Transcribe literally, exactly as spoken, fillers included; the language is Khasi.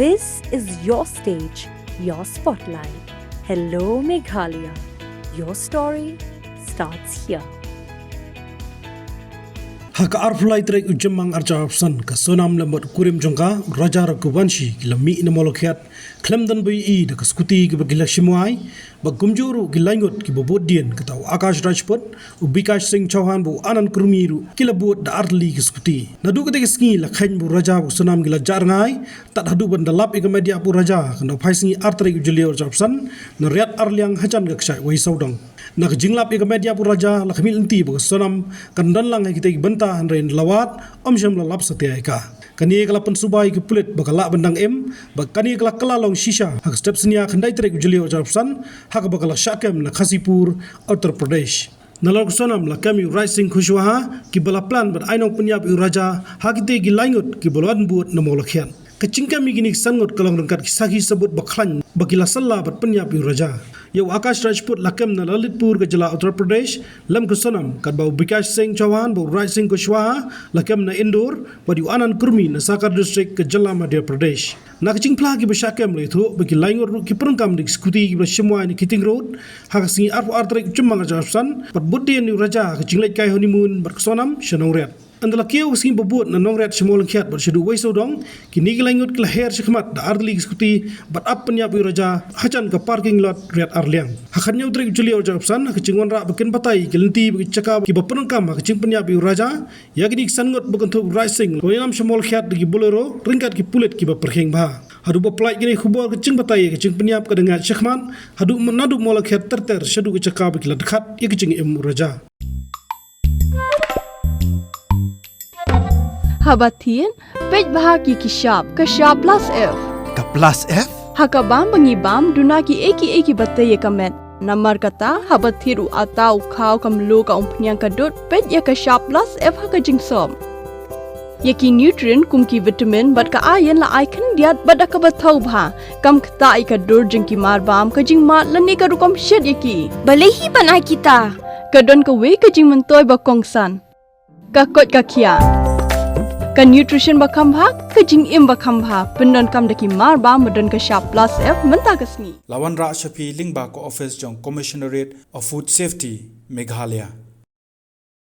This is your stage, your spotlight. Hello, Meghalaya. Your story starts here. Ha ka arphew lai tarik u Jymmang arhajar arphew san, ka Sonam lem bad u kurim jong ka, u Raja Raghuvanshi, ki la mih na Mawlakhiat khlem don ba ïohi da ka skuti kaba ki la shim wai, bad kumjuh ruh ki lai ngut kiba bud dien, kata u Akash Rajput, u Bikash Singh Chauhan bad u Anand Kurmi ruh ki la bud da artylli ki skuti. Naduh katei ka sngi la kheiñ ba u Raja bad ka Sonam ki la jah rngai, tad haduh ban da lap ïa ka met ïap u Raja, ha ka nongphai sngi ar tarik u Jylliew arhajar arphew san, na Riat Arliang hajan ka kshaid wei sawdong. Na ka jinglap ïa ka met ïap u Raja, la khmih lynti ba ka Sonam kan don lang ha kitei ki bynta, hynrei ynda la wad, ym shym la lap satia ïa ka. Kane ka la pynsuba ïa ki pulit ba ka lah ban dang im, bad kane ka la kylla long shisha ha ka step synñia khyndai tarik u Jylliew arhajar arphew san, ha kaba ka la shah kem na Khasipur, Uttar Pradesh. Nalor ka Sonam la kem ïa u Raj Singh Kushwaha, kiba la plan ban ai nongpynïap ïa u Raja ha kitei ki lai ngut kiba la wan bud na Mawlakhiat. Ka jingkem ïa kine ki san ngut ka long ryngkat ki sakhi sabut ba khlaiñ ba ki la syllah ban pynïap ïa u Raja. Ïa u Akash Rajput la kem na Lalitpur ka jylla Uttar Pradesh lem ka Sonam, katba u Bikash Singh Chauhan bad u Raj Singh Kushwaha la kem na Indore, bad ïa u Anand Kurmi na Sakar District ka jylla Madhya Pradesh. Na ka jingphla kiba shah kem la ïathuh ba ki lai ngut ruh ki pyndonkam da ki skuti kiba la shim wai na Kiting Road ha ka sngi arphew ar tarik u Jymmang arhajar arphew san, bad bud dien ïa u Raja ha ka jingleit kai honeymoon bad ka Sonam sha Nongriat. Ynda la kiew ka sngi ba bud na Nongriat sha Mawlakhiat bad shaduh wei sawdong, kine ki lai ngut ki la her shakhmat da artylli ki skuti bad ap pynïap ïa u Raja hajan ka parking lot Riat Arliang. Ha ka khathynñiew tarik u Jylliew arhajar arphew san, ha ka jingwanrah ba kin batai ïa ki lynti bad ki jaka kiba pyndonkam ha ka jingpynïap ïa u Raja, ïa kine ki san ngut ba kynthup u Raj Singh la wan ïalam sha Mawlakhiat da ki Bolero ryngkat ki pulit kiba pyrkhing bha. Haduh ba pynlait kine ki khubor, ka jingbatai ïa ka jingpynïap ka dang ïaid shakhmat haduh, naduh Mawlakhiat ter ter shaduh ka jaka ba ki la dkhat ïa ka jingim u Raja. Haba thied, peit bha ïa ki shap, ka shap plus F. Ka plus F? Ha ka bam ba ngi bam, duna kiei kiei kiba tei ïa ka met. Namar kata, haba thied u atta, u khaw, ka mluh, ka umphniang, ka dud, peit ïa ka shap plus F ha ka jingsop. Ïa ki nutrient kum ki vitamin bad ka iron la ai khyndiat bad da kaba thaw bha. Kam ktah ïa ka dur jong ki mar bam, ka jingmad lane ka rukom shet ïa ki. Balei hi ban ai kita? Ka don kawei ka jingmyntoi ba kongsan. Ka koit ka khiah. Ka nutrition ba kham bha, ka jingim ba kham bha. Pyndonkam da ki mar bam ba don ka shap plus F mynta ka sngi. La wanrah sha phi lyngba ka office jong Commissionerate of Food Safety, Meghalaya.